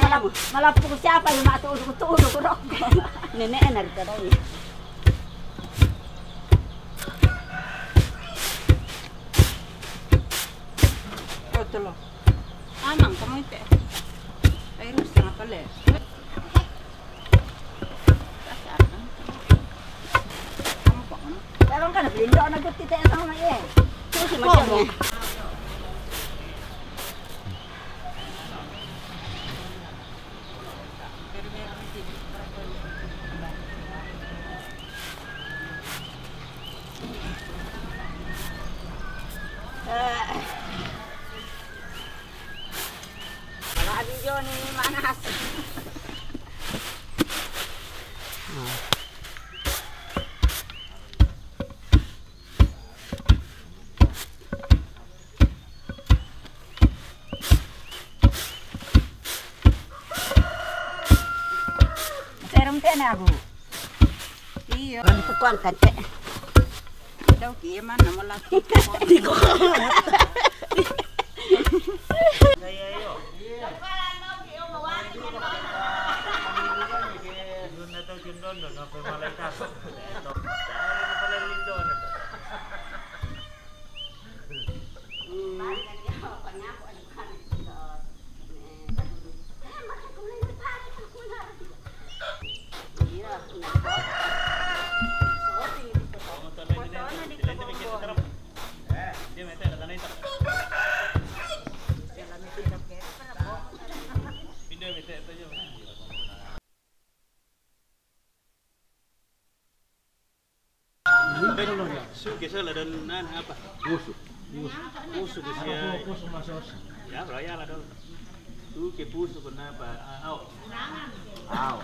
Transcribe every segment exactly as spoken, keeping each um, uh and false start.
Malah, malah pukul siapa yang mak tuduh-tuduh rokok? Nenek enak tadi. Kau telo. Amang, kamu itu. Ayo, setengah kali. Kamu kok, kamu? Orang kan beli ndok, nak cuti tak sama, ya. Terus macam ni. Kalau Abi Joni manas. Serum teh na aku. Iya. Kan tukang kan teh. Tahu kia mana mau laki. Di kok. Saya yuk. Su ke sala dan nana apa? Pusu. Pusu ke sia. Pusu masuk. Ya, raya lah dulu. Tu ke pusu kenapa? Ah, au. Au.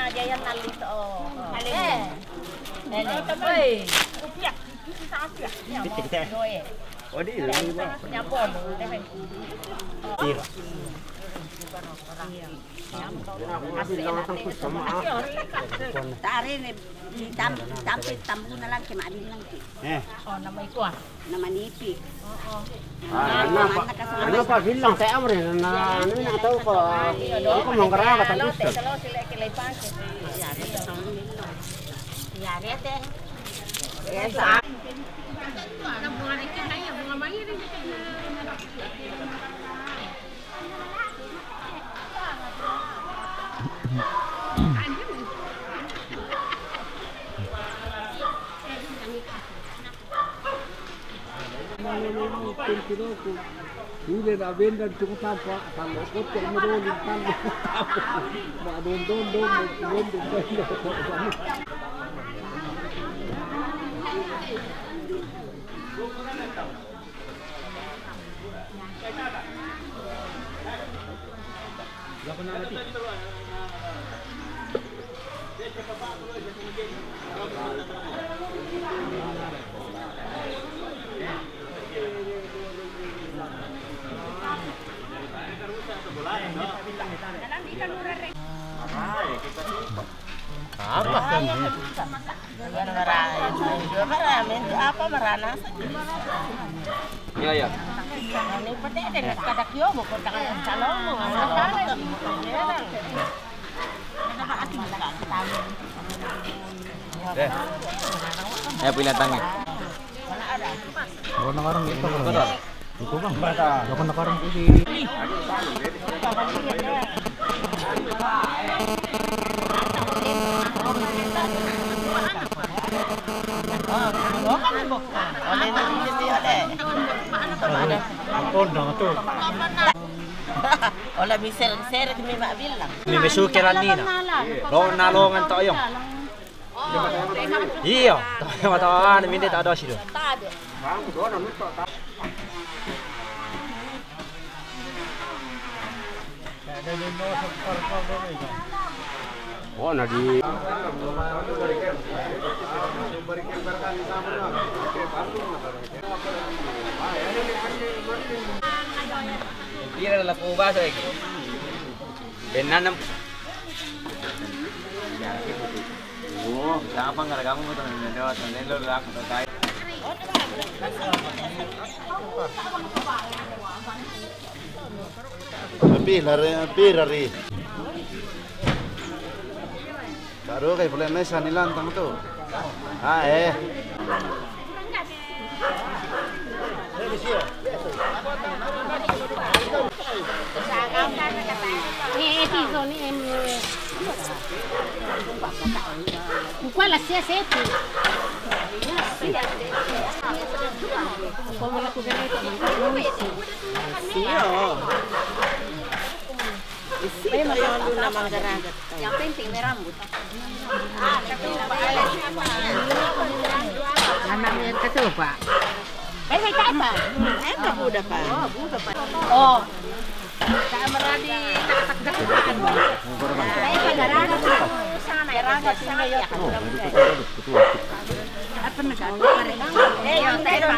Aja yang nalis, oh. Eh. Ini. Woi. Pitik teh. Doi. Oh, di ini, Pak. Nyabon. Iya. Tari ni, ditam-, ditampi tambu na lang ki, maadil lang ki. Eh. Oh, nama iko, ah? Nama nipi. Oo. Ah, ano pa? Ano pa, bilang tayo mo rin na, ano na, tao ko, ah, hindi ko mangkaraga, tapos. Yari, ate. Yes, ah. Udah na benda cukup tanpa, kalau kotor merolin tanpa. Mak don don don, mak don don don. Apa? Marami. Marami. Apa marana? Iya, iya. Ini pete deh, kada kio, bukan tangan calon. Deh. Ya, pilih tangan. Wala na karang ito, karang. Ito, bang. Wala na karang ito. Ako na to. Wala, miser-, seret mi mabilang. May misukiran nina. Lo, nalongan to yung. Iyo, tawa, tawa, ano, hindi, tawa daw sila. Oh, na di. Tira na po ba sa. Benan. Oh, siapa nggak kamu tuh? Nendo, Nendo, aku tuh kayak. Pira ri, pira ri. Baru kayak boleh mesa nih lantang tuh. Ah, eh. Eh, eh, piso ni, em, eh. Qua la sia sete. Sì, oh. Sì, io non la mangerà. Yang penting merambut. Anak yang ketupat. Baik, baik, apa? Apa budak, Pak? Oh, budak, Pak. Oh. Sa maradi, nakatakdak na ano. Baik, baik, maradi. Sana, maradi, sana, ya. Apa na sa? Eh, yung tayo,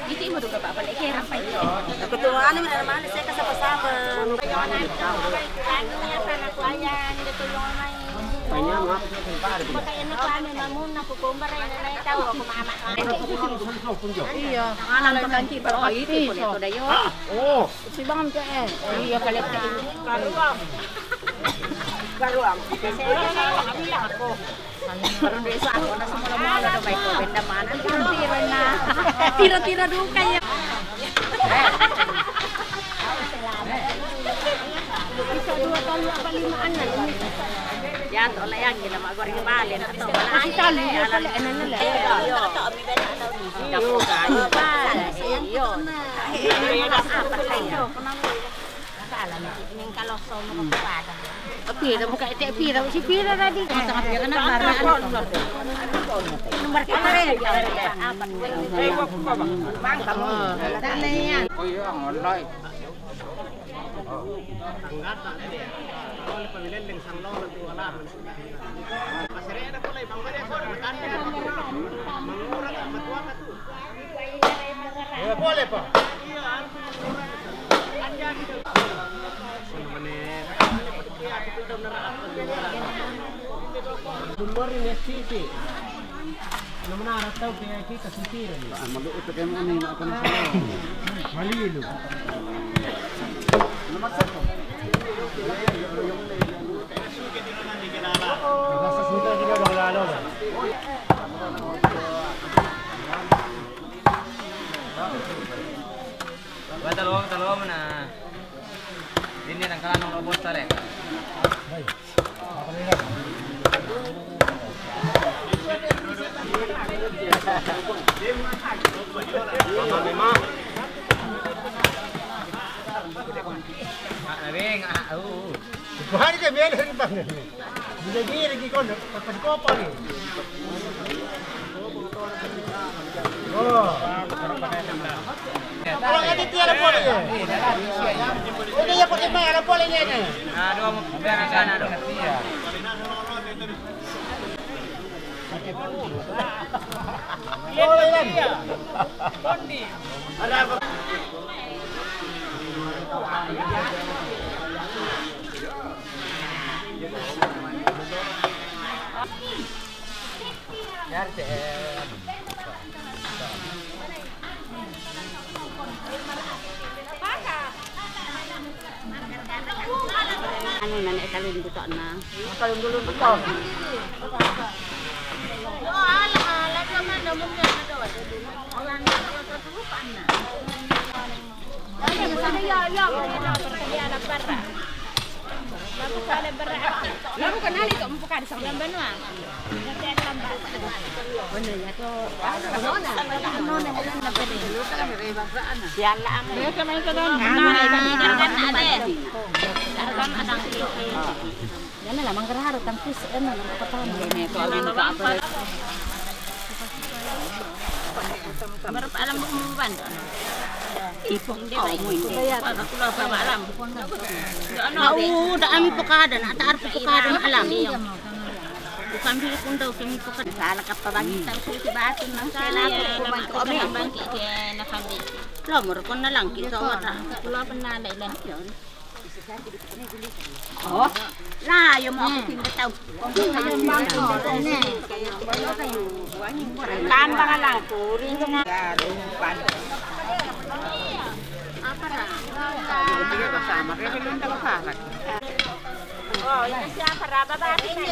Iti mo duga pa pala, ikirang pa ito. Ketua anu, mana-mana saya kasama-sama. Anu ya, sana ko ayan, dito yung may. Baka ino ko, ano, namun, nakukumbara, ino na itaw, ako mama. Iyo, alam ko lang, kibar ko, iti ko nito dayo. Oo. Sibangan ka eh. Iya, palit ka. Karuang. Karuang. Kasi, ako. Pero di sa ako na sa mula-mula na may COVID naman. Ang tira-tira na. Tira-tira doon kayo. Isa, dua, talo, apat, lima, anak. Yan, wala yan. Ginamagawa rin yung balin. Ito, wala. Kasi talo, wala, ano na lang. Iyo. Iyo. Iyo. Iyo. Iyo. Alam, ning kaloso mo ko pa. Pira mo ka, ite, pira, si pira na di. Ang tanga pira na, para ano. Nomor ka pa rin. Bang, kamu. Dali yan. Good morning, Miss Siti. Ano mo na, araw tao, kaya kita si Tira. Ah, maluto kayo mo, ano yung ako na sa Malilo. Wala, talong, talong na. Hindi, nang kalanong robot, tare. Mama, mama. Ah, labing, ah, oo. Buhari ka, may alam ba? Hindi, hindi, hindi ko, papaskopo ni. Oh. Kalau nggak ditiada boleh ya? Udah ya, pakai mana boleh ya ini? Aduh, mau biar sana, aduh. Iya. Boleh kan? Ada apa? Ano na, naikalin ko to na. Naikalin ko to. Oh, ala, ala, ala, ala, ala, ala, ala, Labu ka nali to, mupukari sa ulang banua. Ano ya to? Ano na? Ano na? Ano na? Siya lang. Ano na? Ano na? Ano na? Yan na lang, manggaraharo, tangkis, ano, ng kapatama. Yan na ito, alam mo, kapatama. Marap alam mo kung ano ba, ano? Ipok. Hindi ba, oh, ipok. Hindi. Para kulo pa ba alam? Ano? Nau, daan mo pukada, nataar po pukada, maalam. Bukan bilik kung daw, kami pukada. Sala ka pa bang itar ko si Batin ng sala ko, kuman ko kami. Bangki, kaya nakabit. Lo, murukon na lang, kita wata. Kulo pa na, lailan. Yun. Oh, na, yung mga kuting bitaw. Tambang lang, kurin ko na. Oh, yun siya, para babati na.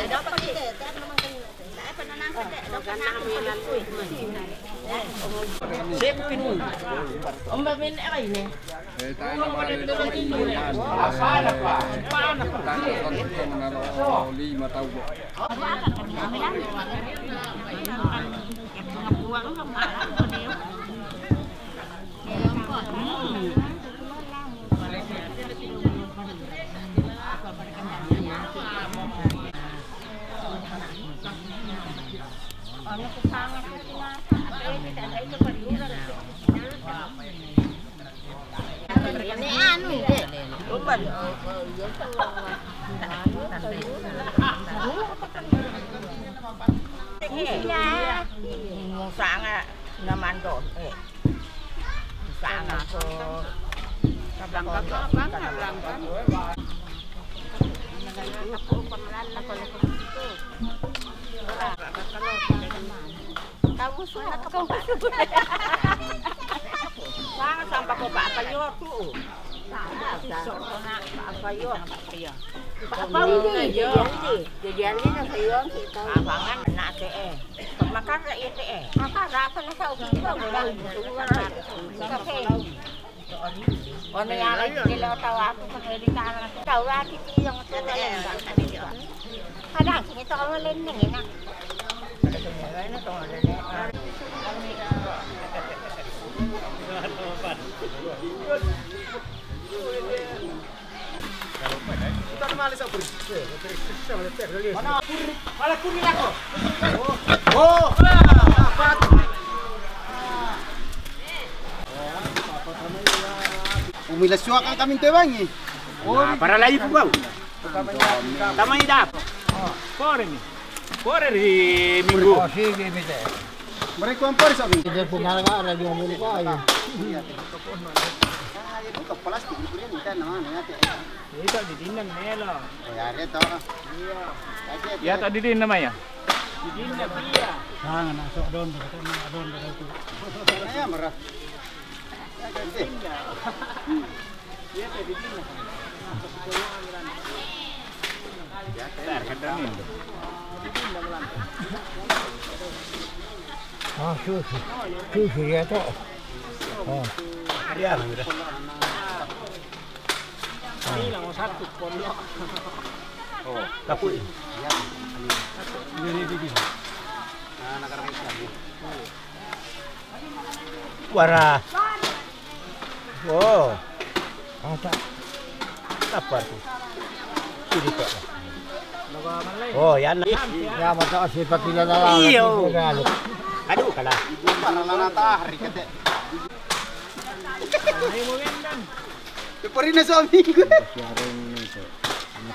Siyempre. Ang babin, ay, ne. Sanga naman doon, eh. Sana ko. Langka pa, langka. Kamusta na ka pa? Sana sampa ko pa kayo ko. Sana, sana pa kayo. Papa, hindi. Jadi, jadi, na kayo ang kita. Abangan na, ate, eh. Makara ito eh. Makara pa na sa ulo. Kasi, ano yan, nila tawa ko sa Amerika. Tawa, kiti yung tawa lang. Kadang, ito ka wala na yun, ah. Ano to, wala na. Umila suaka kami te bangi. Para lagi pukau. Tamai dap. Kore ni. Kore di minggu. Mereka yang pergi sabi. Dia pun harga ada dua puluh kali. Plastik itu dia minta nama ni ate. Ito, di din na melo. Oh, yari to. Iya. Iya, to, di din na maya. Di din na biya. Ah, na so don, don, don. Ya, mara. Ya, di din na. Iya, to, di din na. Ah, sushi. Sushi ya, to. Oh. Iya, mira. Bilang mo satu polo. Oh, kapoy. Ini, ini, ini. Wara. Oh. Ata. Apa tu? Ini, Pak. Oh, yan na. Ya, mata si pakilala lang. Iyo. Kadu ka la. Para lang natahari ka te. Ay, mo yan. Te pari na sa amigo.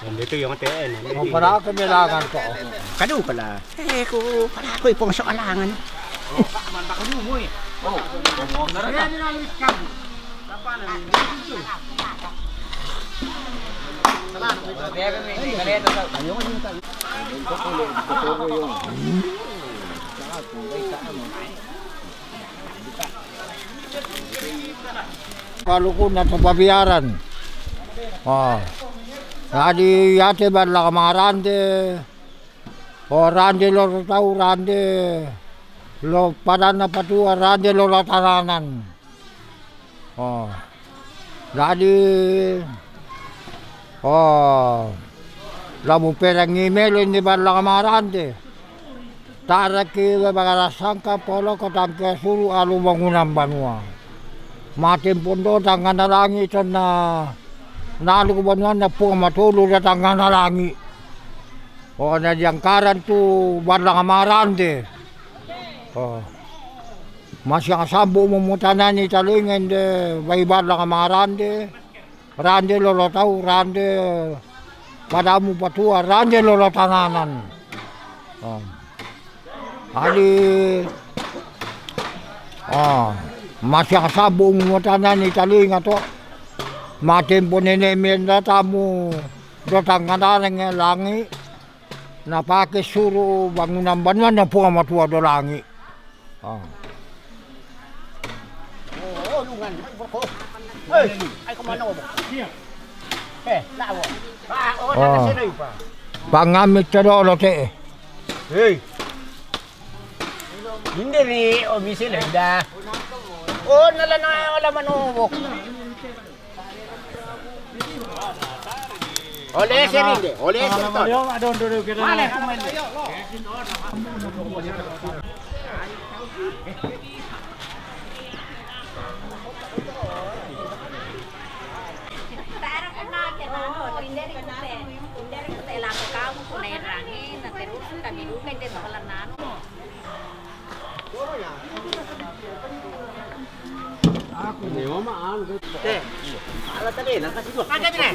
Nandito yung ate, eh. Oh, para ako may langan ko. Kadu ka la. Eh, ko, para ako ipong sa alangan. Paluku na to pabiaran. Oh. Jadi yate balla kamarante. Oh, rante lo tau, rante lo padana patua, rante lo latananan. Oh. Jadi, oh, lamu perangi melo ini balla kamarante. Taraki we bagara sangka polo ko tangke suru alu bangunan banua. Matin pondo tangana langi tona nalu banua na pung matolu da tangana langi. Oh, na diangkaran tu balla kamarante. Oh. Masi ang sambu mumutanani talingan de bai balla kamarante. Rande lolo tau, rande padamu patua, rande lolo tananan. Oh. Adi, oh, masi ang sabu mo tanani talinga to. Matempo nene menda tamu do tangkanareng langi. Na pake suru bangunan banua na pung matua do langi. Oh. Oh, lungan. Hei, ay kumano mo. Eh, lawo. Ah, oh, na sino pa. Pangamit ka do lo te. Hei. Hindi ri o misilenda. Oh, nala na wala manubok. Ole, serinde, ole, serinde. Male, kumende. Te, ala tadi, lang kasi gua. Angkat ini.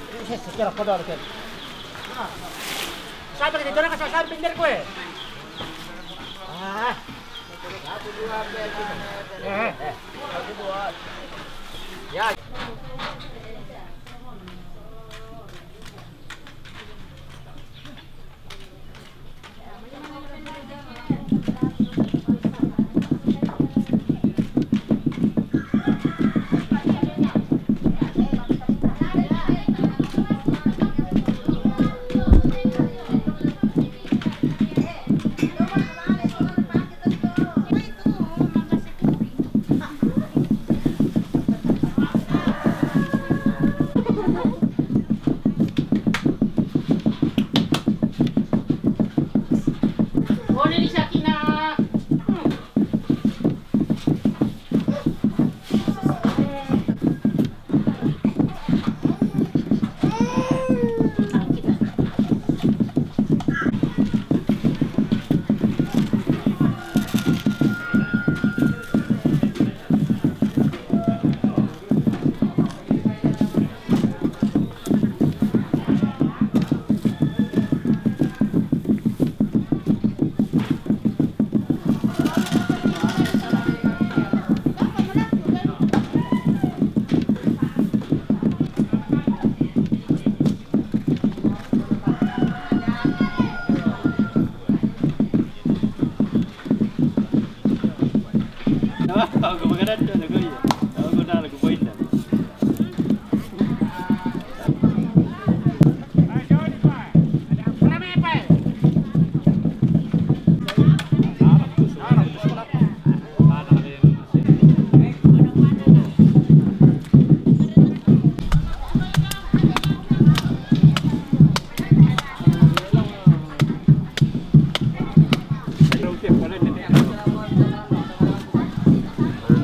Ini saya secara kodok, Ken. Sampai ke sana, kasar sampai pinggir gue. Ah. Eh. Ya.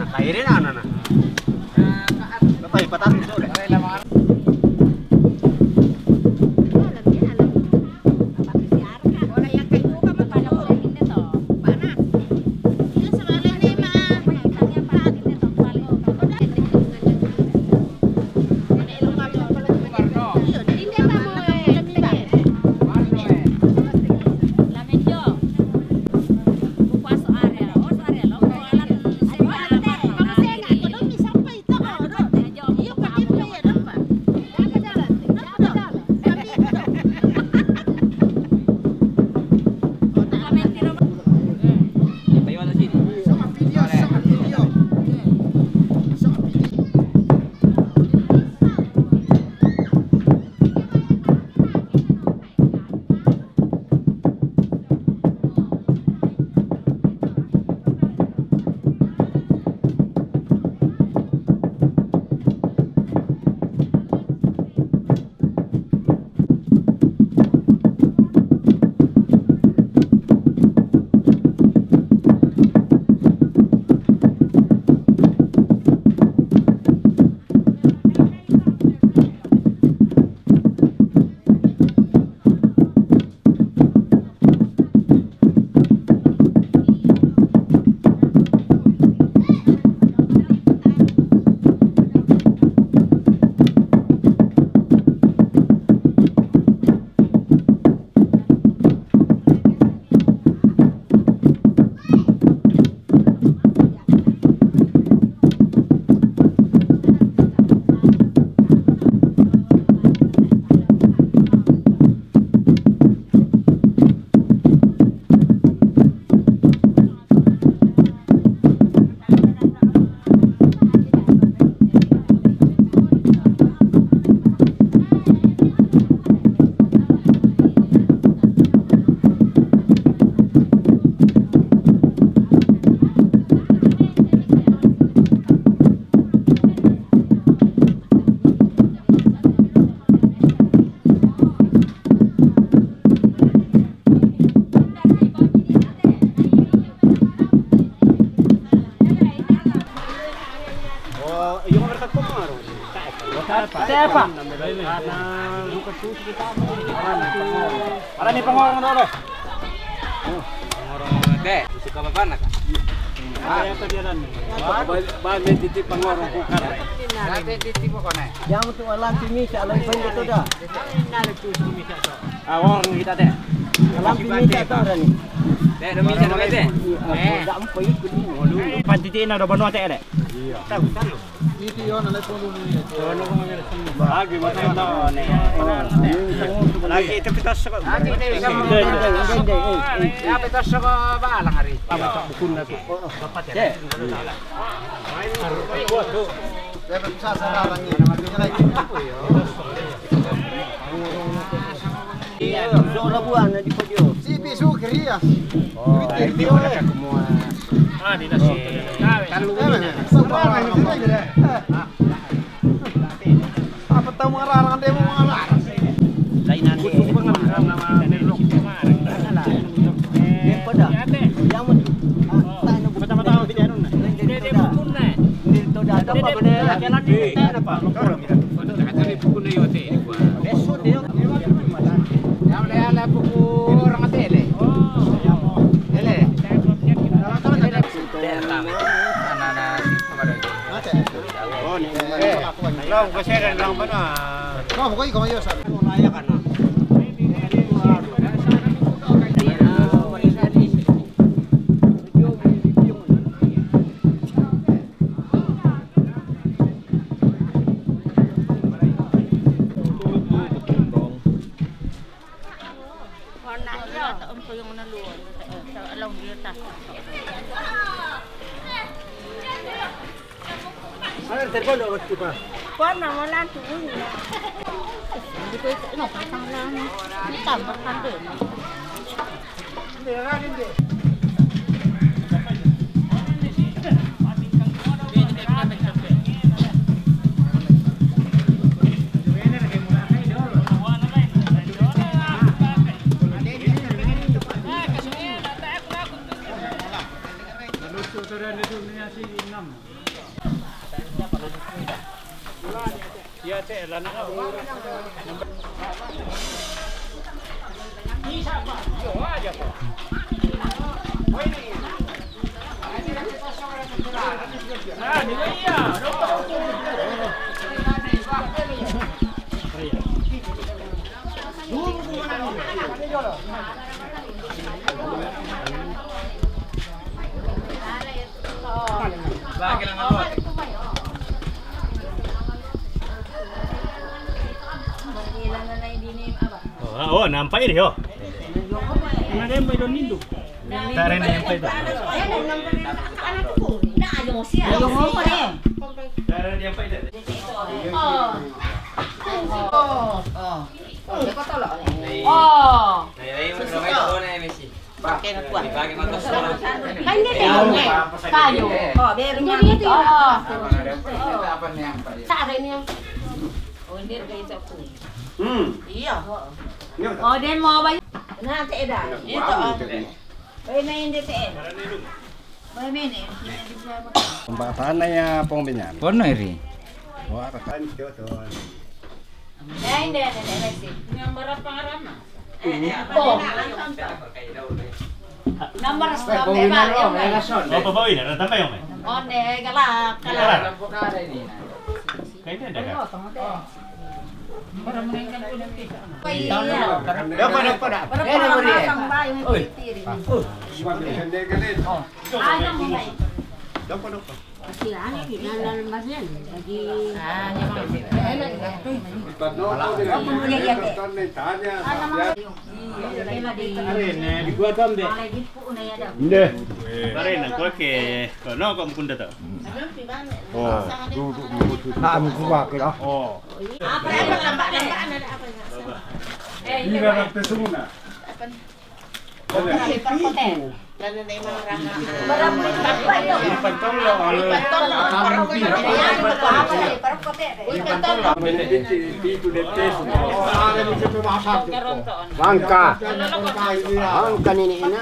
Nakairin na, na, na. Patay, patay, patay. Oh, yung mereka ko maro. Tepa. Para ni pangorong dole. Pangorong te. Suka babana ka? Ba, ba, titi pangorong ko kare. Dati titi mo ko ne. Yang tu alam pimi sa alam pun itu dah. Awor kita te. Alam pimi sa tu dah ni. Te, demi sa te. Eh, dah empat ikut ni. Pantiti na do banua te le. Iti yo na le pun ni. Lagi mata na ne. Lagi itu kita suka. Lagi itu kita suka. Ya, kita suka balang hari. Bukan dah tu. Te. Iya, so labuan na di podio. Si pisu kiri ya. Oh, itu dia. Ah, di nasi. Kalau ini. Apa tahu mengarang dia mau mengarang. Lainan de. Yang pada. Yang mana? Ah, tak ada. Pertama-tama tidak anu. Tidak ada. Tidak ada. Apa benda? Kenapa? Telepon dong waktu pa. Pon na mo lang tuloy na. Hindi ko ito, ano, patang lang. Hindi ka, patang din. Oh, oh, nampak ini, oh. Mana dia main nindo? Tare na yang paida. Tare na yang paida. Oh. Oh. Oh. Kain na kuwan. Kain na kuwan. Kayo. Oh, very nice. Oh. Sa akin yan. Hmm. Iya. Oh, din mo ba? Na, te, da. Ito, ah. Pwede na hindi, te. Pwede na hindi. Pembahasannya ya, Pong Binyan. Kono iri. Wah, rekan. Hindi, hindi, hindi, hindi. Yang berapa ngaran? Oh. Nomor sepuluh, Pak, ya, Pak. Oh, Pak Boy, ada tambah, ya, Pak? Oh, ne, galak, galak. Kayaknya ada, Kak. Iya. Dapat, dapat, dapat. Berapa orang pasang, Pak, yang piring? Oh. Ada, Pak. Dapat, dapat. Kasi ano, di na lang ba yan? Lagi. Ah, yan. Iya, iya, te. Ano, mga Hindi. Pare, na, kuwa ke, ko, no, ko mukunda to. Oh, duduk, duduk. Ah, mukuma ke lah. Oh. Apa yang tambah, tambah, ada apa ya? Ini berapa semua? Mangka. Mangka nini ina.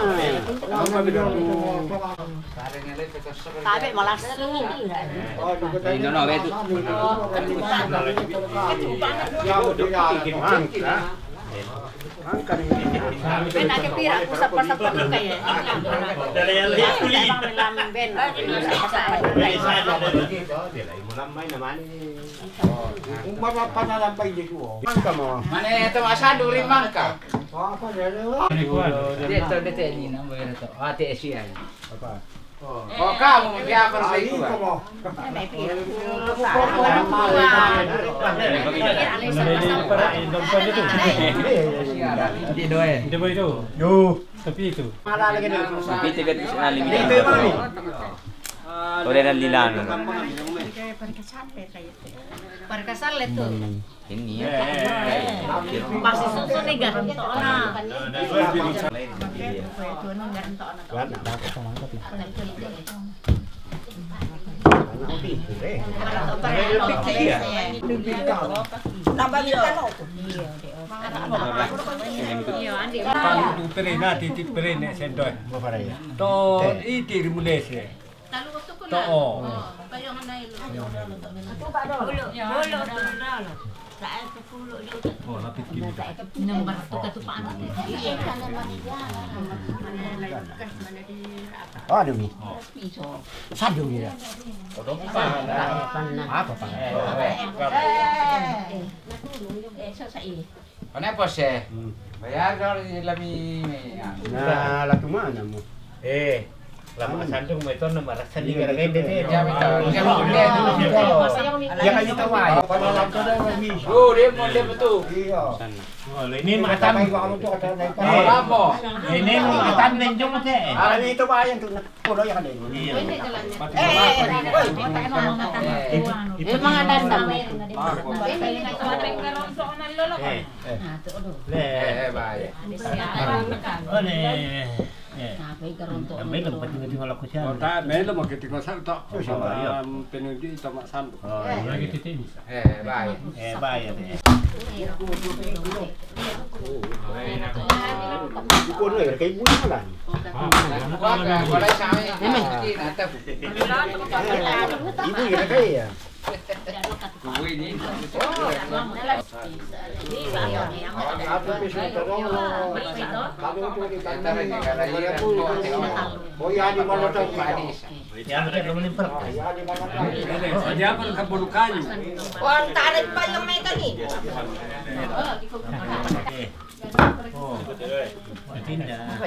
Tabe malas. Ini no, betul. Mangka. Ben, ake pira, ku sapa-sapa tu kaya. Dari yang lihat kuli. Emang lam ben, ku sapa-sapa tu kaya. Mangka mo. Mane to masadu ri mangka. Dia to, dia to, ini nama dia to. Ah, T S I. Apa? Oh, kamu dia apa itu? Di doa. Di doa itu. Yo. Tapi itu. Tapi itu kan bisa alim. Itu mana ni? Boleh dan lilano. Perkasal itu. Ini ya. Pasti susu ni garantona. Tambah kita lo. Iya, Andi. Pare na, titi pare ne sendok. To, iti rimulese. To, oh. Bolo, bolo, bolo. Oh, lapit kini. Nomor tu ketupat. Aduh, mi. Sadu mi. Apa, Pak? Eh, so sa i. Ano po siya? Hmm. Bayar daw rin nila mi, mi, ah. Na, la tumana mo. Eh. Lama sandung mo ito na marasa di gara-gara ito. Iya, betul. Iya, betul. Iya, kan ito, Mai. Oh, dia mau dia betul. Iya. Oh, ini matan. Ini matan din yung mate. Ah, ini ito ba yan? Ito na. Pulo yan kanina. Iya. Eh, eh, eh. Yung mga dandang. Eh, eh, bye. Oh, ne. Eh. Sampai ka rong tinggal-tinggal ako siya. Oh, ta, melo mo kiti ko sa to. Sa, iya. Pinunji ito masan. Oh, iya, iya. Eh, bye. Eh, bye, ate. Ibu na, kay ibu na lang. Ibu na kay ya. Yan, kaya naman yung parang. Diyan pa nagkabulukan. Kuwan, taray pa yung may kanina. Oh. Matinda.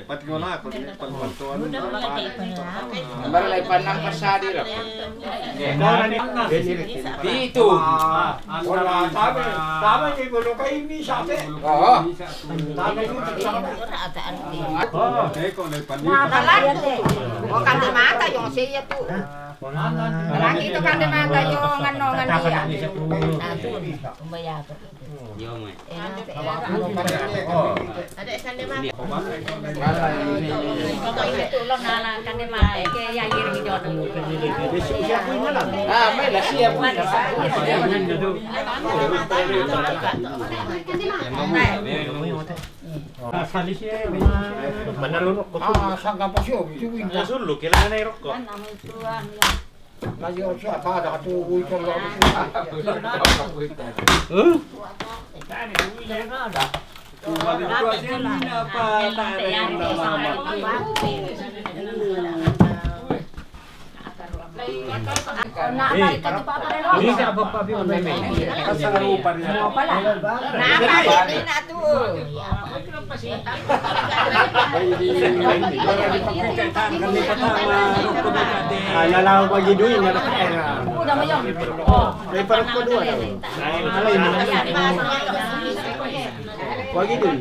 Pati ko lang, kung pagpagtuan mo, Maralay pa lang pasadi lang. Dito. Wala, sabi, sabi ni Gulo kay Misa, te. Oo. Sabi ni Misa. Oo. Matalan. O, kandimata yung siya tu. Lagi tu kandimata yung ano, ngan iya. Natu, kumbaya ko. Yo, mai. Ada kandimata. Ito, ito, tulong na lang kandimata. Kaya yang ngiring jodoh. Ah, mai na siya. Manalunok ko. Ah, saan ka po siya? Ito yung Nasulo, kailangan na irok ko. Ngayon siya, para katukoy ko lang. Huh? Bumalik ko, siya na pa, tayo na lang. Hindi siya ba pa biyo na may. Sa rupa niya. Pala. Nakakalimutan na to. Ah, lalaw pag iduin na nakaera. May parang ko doon. Alay mo. Wag iduin.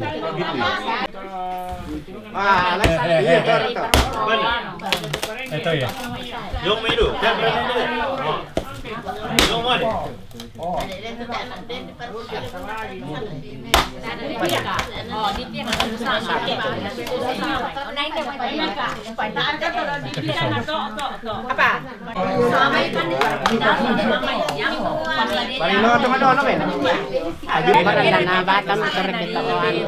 Ah, alas. Iya, tara, tara. Ito ya. Yung may do. Yung mo. Apa? Marino, ito, ano, ano, men? Adi, marala na, bata mo, karapit ako, ano.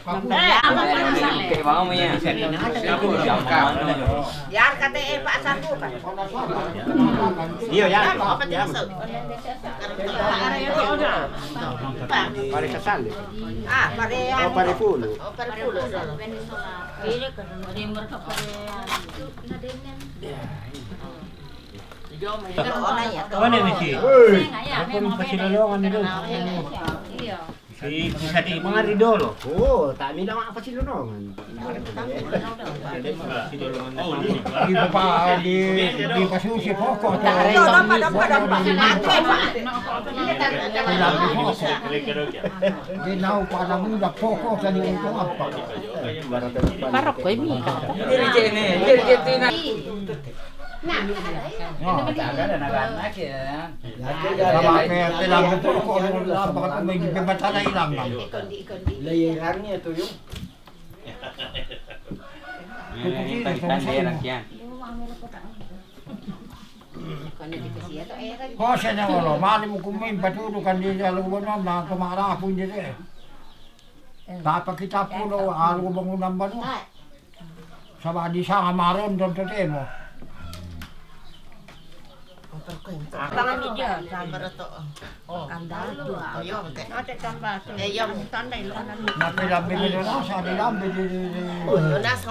Kay mama mo yan. Yar ka te, eh, pa, sa buka. Iyo, yan. Pare kasal. Ah, pare. O, pare pulo. O, pare pulo. Ano ni si? Ako yung pasilolongan nila. Si, si Sati, mga ridolo. Oo, tami na mga pasilolongan. Di pa, di, di pa susi, poko. Di na pa alam mula, poko. Sa nito nga pa. Parok ko, ini. Hindi, hindi, hindi, hindi, hindi. Layeran niya to yung. Kose na wala, mali mo kumain, patulog ka din sa loob na, na tumara po niya eh. Papakita po na, alo bang unang ba no? Sa ba, di sa nga maron, doon to temo. Pangan ni Diyo, sa barato. Oh. Kanda, dua. Ayun, te. Ate, kamba, so. Eh, yung tanda, ilo, ano, ni. Napilambi nila na, sa nilambi, di, di, di. Ulo na, sa.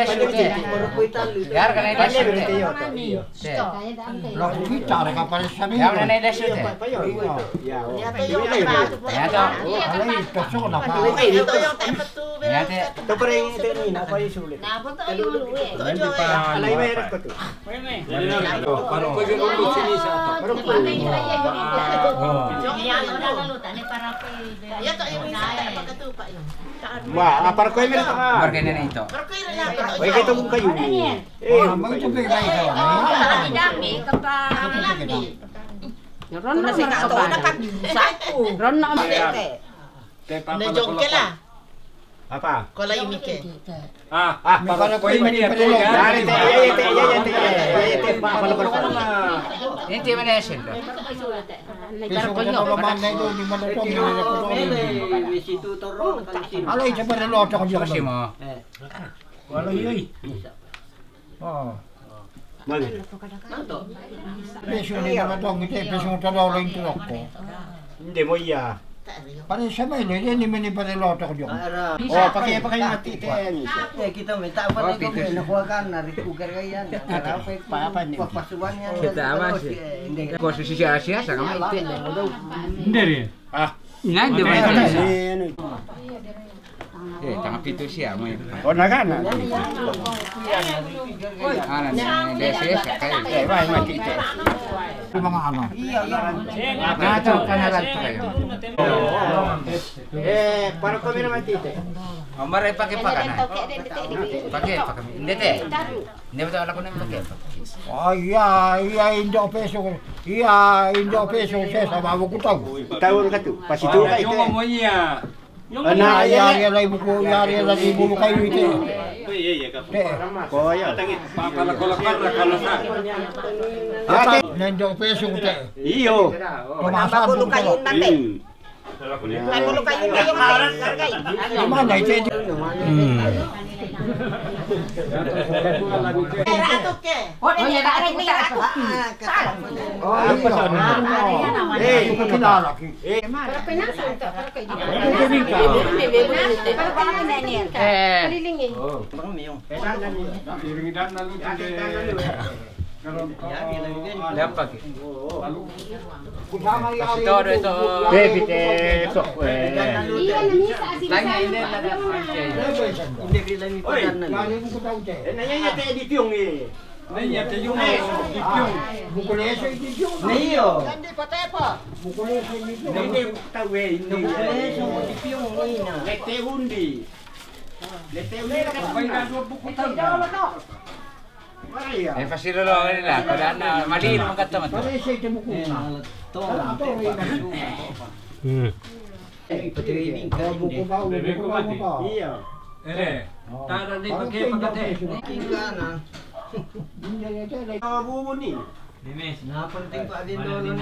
Biar ka na i dasyo te. Te. Lo kita re kapal sa mi. Biar na i dasyo te. Ya to. Alai persona pa. Ya te. To pare te ni na pa sulit. Alai me ko tu. Wa, apa ko me? Marka na ito. Oy, kito ko kayo. Eh, mo ito pe kayo. Dami ka pa. Ron na sa kato na ka. Ron na. Te pa. Apa? Kola yumi ke. Ah, ah, para ko ini ya. Dari te, ya, ya, te, ya, ya, te, ya, ya, te, pa, pala, pala, pala. Ini te mana hasil tu? Peso ko na naman na ito, di man ito, di man ito. Alai, sa pare lo to ko. Simo. Wala yoy. Oh. Mali. Peso ni na to, ngite, peso ta lo intro ko. Hindi mo iya. Pare sa me lo, ini mani pare lo to ko. Oh, pake, pake mati te ni. Eh, kita minta apa ni ko, nakuha ka na, rikugar ka yan. Apa ni? Papasuan yan. Kita apa sih? Hindi. Ko si siya siya sa kamay te. Hindi rin. Ah. Nga, di ba? Eh, tanga pito siya mo yun. O, nagana. Ano na, desi siya kayo. Eh, may makita. Yung mga ano. Nato, panalag to kayo. Eh, para kami naman tite. O, maray pake pa ka na. Pake pa kami. Hindi te. Hindi ba tawala ko na yung pake? Ay, ya, ya, indo peso. Ya, indo peso, sa sa bawo ko taw. Tawon ka to. Pasitu ka ito. Yung mo iya. Ana, yari, yari, buko, yari, yari, buko kayo ito. Te. Koya. Papala ko lang para kalasan. Ate, nendo peso te. Iyo. Tumasa ko kayo na te. Ano kayo na yung kargay? Mana ito? Hmm. Pero ato ke? O, hindi, ato ke. Oh, ano pa sa ano? Eh, yung kakilala ko. Eh. Pero pinasa ito, pero kayo. Pero pinasa ito. Pero pinasa ito. Eh. Kalilingi. Leppa ki. Kasi todo itu. Baby te sok, eh. Tanya ini lah. Oi. Nanya ya te di piung ni. Nanya te yung ni. Di piung. Ni iyo. Ni tahu eh. Ni buku leso di piung ni na. Lete undi. Lete undi. Pai na dua buku tahu. Eh, fasilo lo ini lah. Kada na mali mangkata matu. Hmm. Iya. Eh, tada ni pakai pakate. Kingana. Oh, bubu ni. Nah, penting Pak Bindo ni.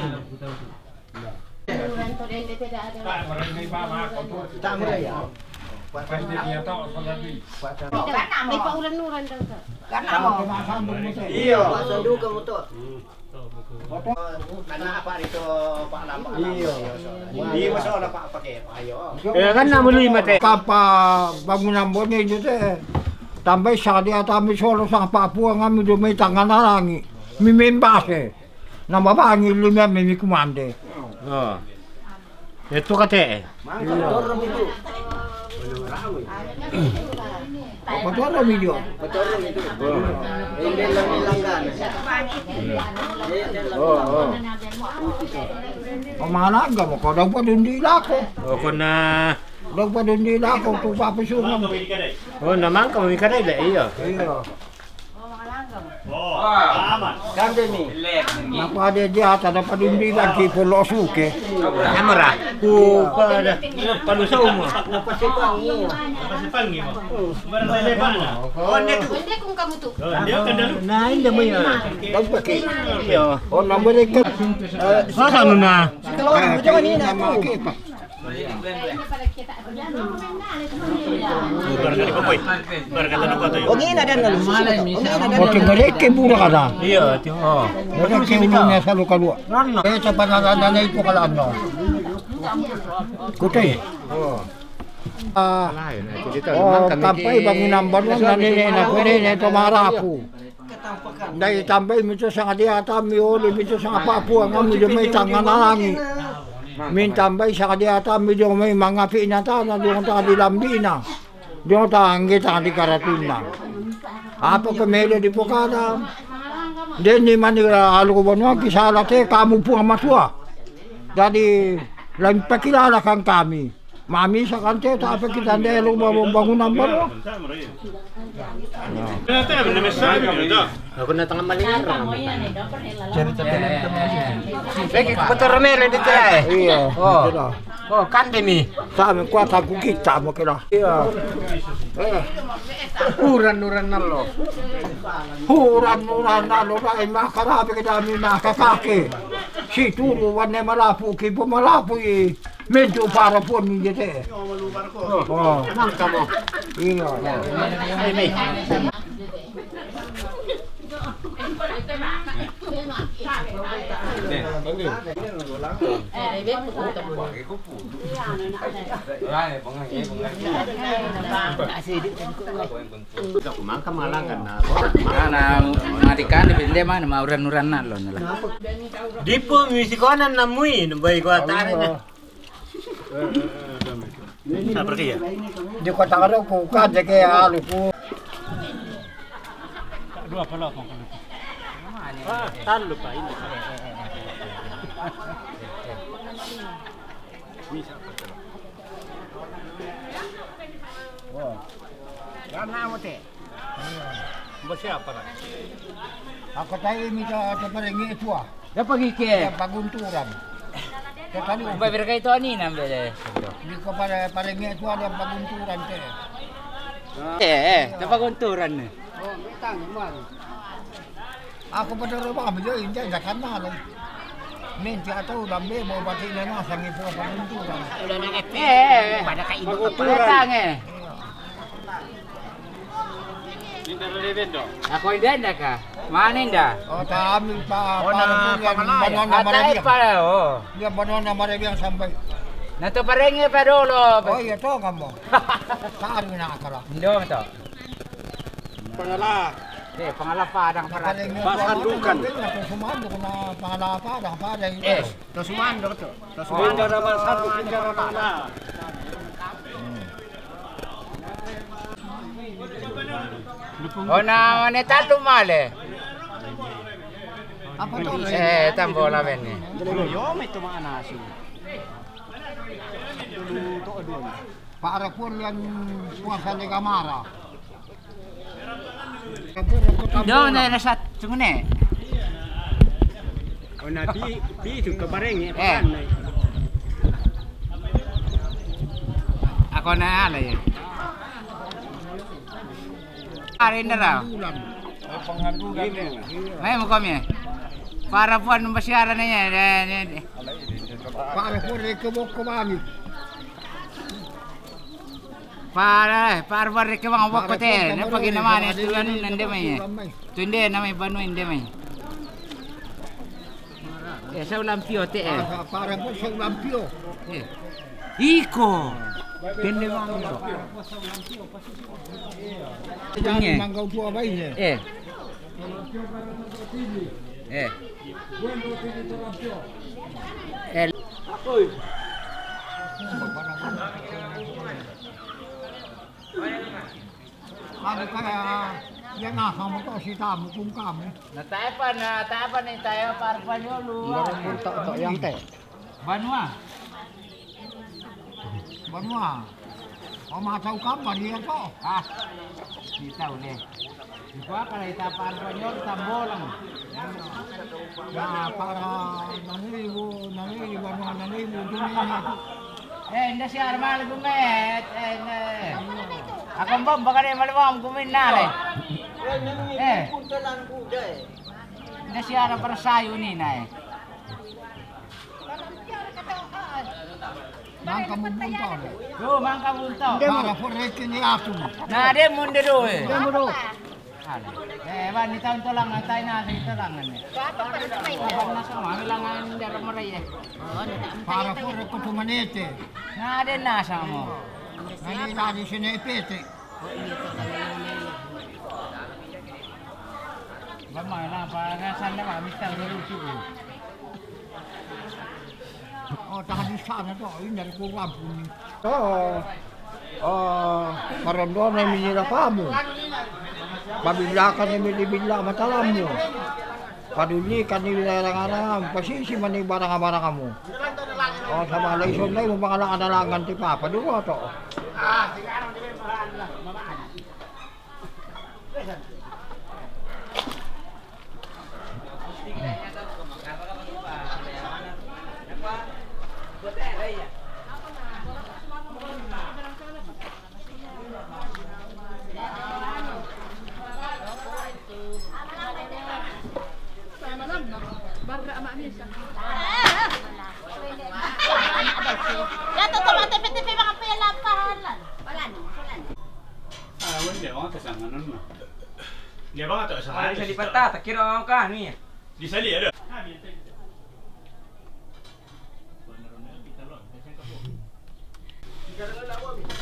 Tak mereka. Tanam, eh, pauran-uran daw ka. Tanam. Iyo. Pasal duka mo to. Kana apa rito, Pak Lambak? Iyo. Di mo sa wala pa pake, ayo. Kaya kan na muli mate. Kapa bangunan bone dito eh. Tambay sa dia tami solo sa papuan ngami do may tangan na langi. Mimimbase. Namabangi lumi ami mi kumande. Oh. Itu kate. Mangka motor mi tu. Motor mi jo. Motor mi tu. Hindi lang nilang gana. Oh, oh. Pamanaga mo ko daw pa dundi lako. Oh, ko na. Daw pa dundi lako tu papisungan. Oh, namang kami kada ila iyo. Iyo. Kande mi. Mako ade dia tada padumbi lagi polo suke. Amara. Ku pada. Panu sa uma. Napasipangi. Napasipangi mo. Barang lele bana. Onde tu. Onde kung kamu tu. Onde kung dalu. Na inda mo ya. Daw pake. Iyo. Oh, number ikan. Sa kanu na. Kalau mo jawa ni na tu. Barkata ni Kokoy. Barkata ni Kokoy. O, gina dan lalu. O, tinggal ke bura ka na. Iya, ti-, oh. Wala ke ulungnya sa luka-luka. Rana. Eh, sa panaranda na ito ka lang, no? Kutay. Oh. Ah, oh, tampay bangunan banwa na nene na ko nene to marapu. Dai tambay mi to sanga diata mi oli mi to sanga papuan ngami do may tangan na langi. Mintambay sanga diata mi do may mangapi na tana do ta di lambi na. Do ta angge ta di karatun na. Apa ke melo di pokada. Deni manira alu ko banwa kisala te kamu puang matua. Jadi lain pakilala kan kami. Mami sa kante ta apa kita ndelo ba-, bangunan baru. Ako na tanga malingira. Cerita teman-teman. Lagi ko pato ramera di tira eh. Iya. Oh. Oh, kande mi. Sa mi kuat aku kita mo kira. Iya. Eh. Uran-uran na lo. Uran-uran na lo, ay makarabi kita mi makakake. Si turu wane malapu ki po malapu i. Mintu para pun ni jete. Oh. Nang kamo. Iya. Ini. Mangka malangan na. Ana matikan di pinde mana mauran-uran na lo nala. Dipo musikonan na mui no bai ko atare na. Sa pergi ya? Di kota karo ku ka de ke alu ku. Dua puluh apa kalau? Ah, talu pa ini. Bisa apa coba? Oh. Gana mo te. Ba siya para? Ako tayo mi ta, ta parengi tua. Ya pagi ke. Ya pagunturan. Ya tadi ba berkait to ani nambe de. Di ko pare, parengi tua dia pagunturan te. Eh, eh, ta pagunturan ni. Oh, mitang man. Ako pa daro ba mi jo inja jakan na lo. Minti atau lambe mo bati na na sangi po pagunturan. Udah na eh. Pada ka ibu kepala tange. Ako inda na ka. Mana inda? Oh, kami pa, oh, para na po yan, pamalay. Banana. Atay marabiang. Pala, oh. Yan, banana marabiang sampay. Nato parenge pa dolo. Oh, iya to kamo. Saan na akara? Indo to. Pangala. Eh, pangalapadang parati. Pasandukan. Ito sumando ko na pangalapadang, padang. Eh, ito sumando to. Ito sumando na pasandukan na. O na, ne talo male. Apa to? Eh, tambo na bene. Yo, may tumaanaso. Para por yan puasa de gamara. Doon na nasa tungune. O na pi pi tu ka bareng eh. Eh. Ako na ala yan. Ari na raw. May mo kami. Para puan masiara na yan. Para por de kebok kebami. Para, para, para ke bang wok ko te, ne pagi na mane tu anu nande mai. Tu inde na mai banu inde mai. Eh, sa ulam pio te eh. Para, para ko sa ulam pio. Eh. Iko. Pende bang. Jangan manggau tua bayi. Eh. Eh. Eh. Anu kaya, ya na kamu to si tamu kung kamu. Na tayo pa, na tayo pa ni tayo para pa niyo lu. Baru pun tak tak yang teh. Banua. Banua. O matau kampar iya to. Ah, kita udah. Iko apa la ita para Panyol tambolang. Na para nanibu, nanibu, banua nanibu, dunia na tu. Eh, inda si Armal gumet, eh, ne. Ako mbom, baka ni maluwang gumin na le. Eh. Inda si Armal para sayu ni na eh. Mangka mubunta. Yo, mangka bunta. Para poreke ni asu. Na de munde do eh. Demo do. Eh, ban ni taun tolang antai na si tolang ne. Apa na sama bilang ande ramore eh. Para poreke tu manete. Na de na sama. Na ni tadi sini pete. Ba mai la pa na san na ba mi tang lu tu. O, tahan di sana to, ini dari kurang pun. O, o, marondona mi ni rapamu. Pabillakan mi ni billa matalamu. Padulikan mi larang-arangamu, pasisi mani barang-barangamu. O, sama la isondai mu mangalang-alangan ti papa dua to. Barra ama misa. Yato to mate pete pe mga pela pahalan. Wala ni, wala ni. Ah, wala, wala ka sa nganon mo. Di ba nga to sa Ay, sa di pa ta, takiro ang ka, ano yan? Di sali, ano?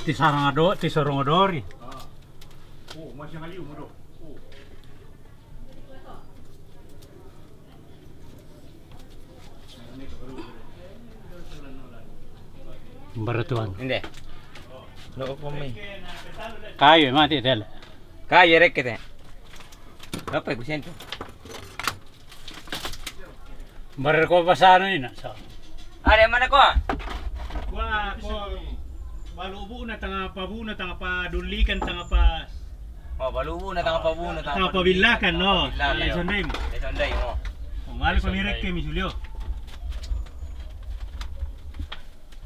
Ti sarang ado, ti sarang adori. Baratuan. Hindi. Loko ko may. Kayo, mati, dala. Kayo, rekete. Kapay, kusento. Barar ko pasano ina, so. Are mana ko? Wa ko balubu na tanga pabu na tanga padulikan tanga pa. O, balubu na tanga pabu na tanga pabilakan, no. Pabilakan, Lesson day mo. Lesson day mo. O, mali ko ni Rek mi sulyo.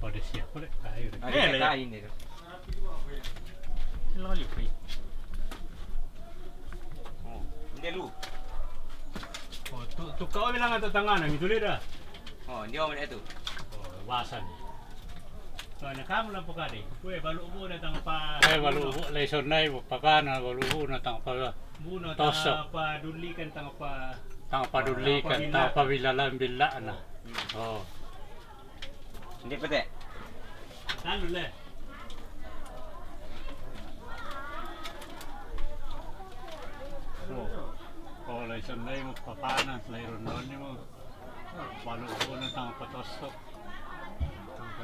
Pada siya pala. Kayo. Ay, kain din. Sila ka liupay. O, hindi lu. O, tu, tu ka o bilang ato tangana, mitulid ah. O, hindi ako man ito. O, wasan. So, na kamo lang po kadi. Kuya, balubo na tang pa. Ay, balubo, lesson na yun, papana, balubo na tang pa. Buno, tosok. Tang pa dulikan, tang pa. Tang pa dulikan, tang pa bilalan, bilaan na. O. Hindi pwede. Talo le. O. Isundaymu papanan, lairun daunmu. Paluhunan tang patosok.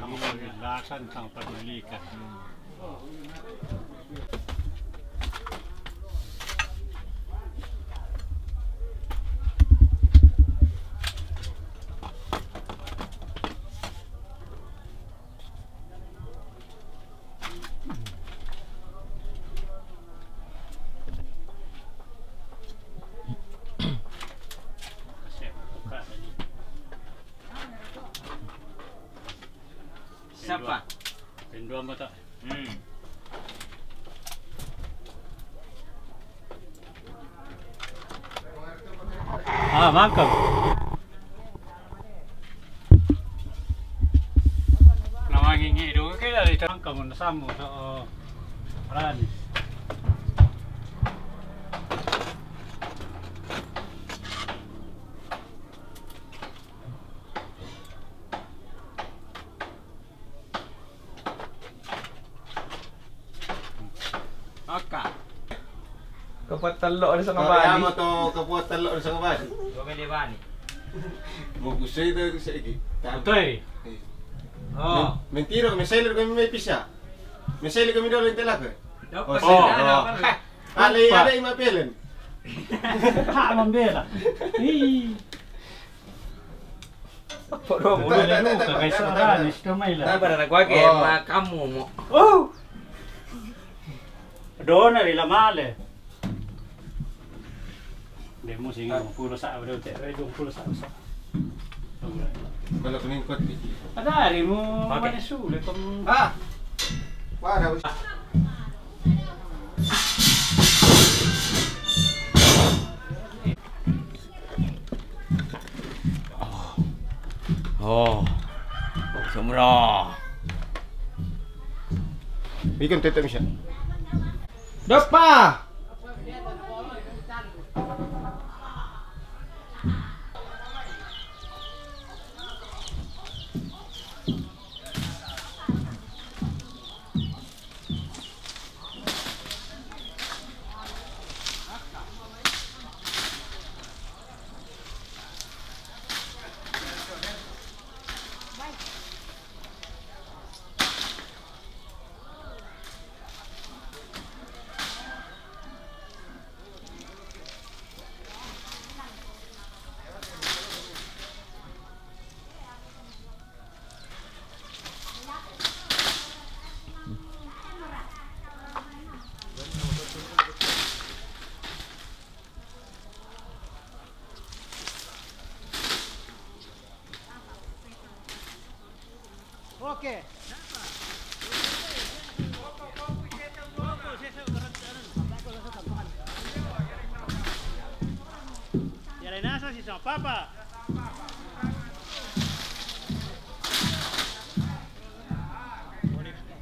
Tang pagilasan, tang padulikan. Sapa? Pendua mata. Hmm. Ah, mangkang. Namangingi dulu kita di mangkang na sambu. Oo. Rani. Aka. Kapatalo ada sa kabali. Mo to kapatalo ada sa kabali. Dua kali bani. Mo gusto ito sa iki. Betul. Oh. Mentira, may sailor kami may pisa. May sailor kami daw ng talaka. Dapat. Oh. Kali ada ima pelen. Ha, mambela. Ih. Puro mo na yung kakaisaran, isto may la. Para nagwagi, makamu mo. Oh! Doon na rin lamale. Hindi mo sige, pulo sa abro, te, re, pulo sa sa. Bala ko ning kot. Ada rin mo, okay. Manisuli, pang. Ah! Wala. Oh. Oh. Sumra. Bikin tutup siya. Dopa! Okay. Yalay nasa si sa papa.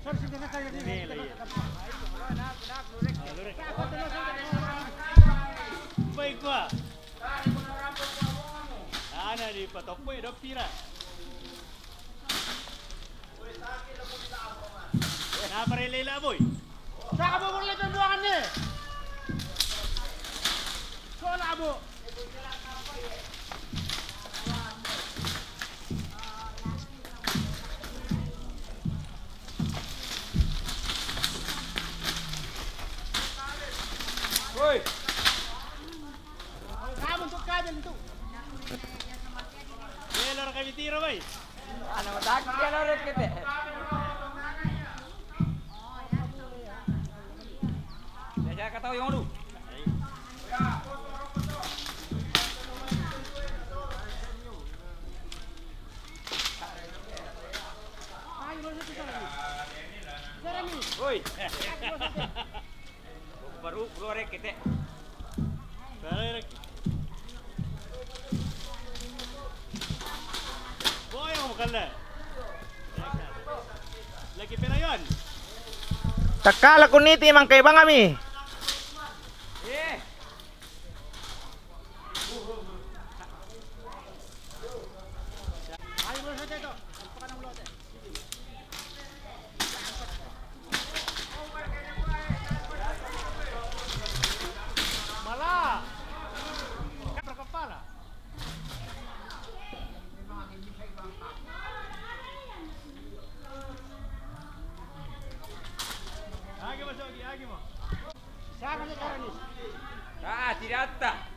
Sorry, sorry, sorry, sorry. Bai kua. Ana di patopoy do pira. Na parelay la, boy. Saka mo mong lechon buwangan ni. Sola mo. Hoy! Kabel tu, kabel tu. Dia lara kami tira, bay. Ano, matakit ka na rin kita. Diyan siya kataw yung ulo. Uy! Baru, baru arek kita. Baru arek. Boy, ang maganda. Lagi pera yun. Takala ko niti, mangkay ba kami? Eh. Mala. Ah, tiratta.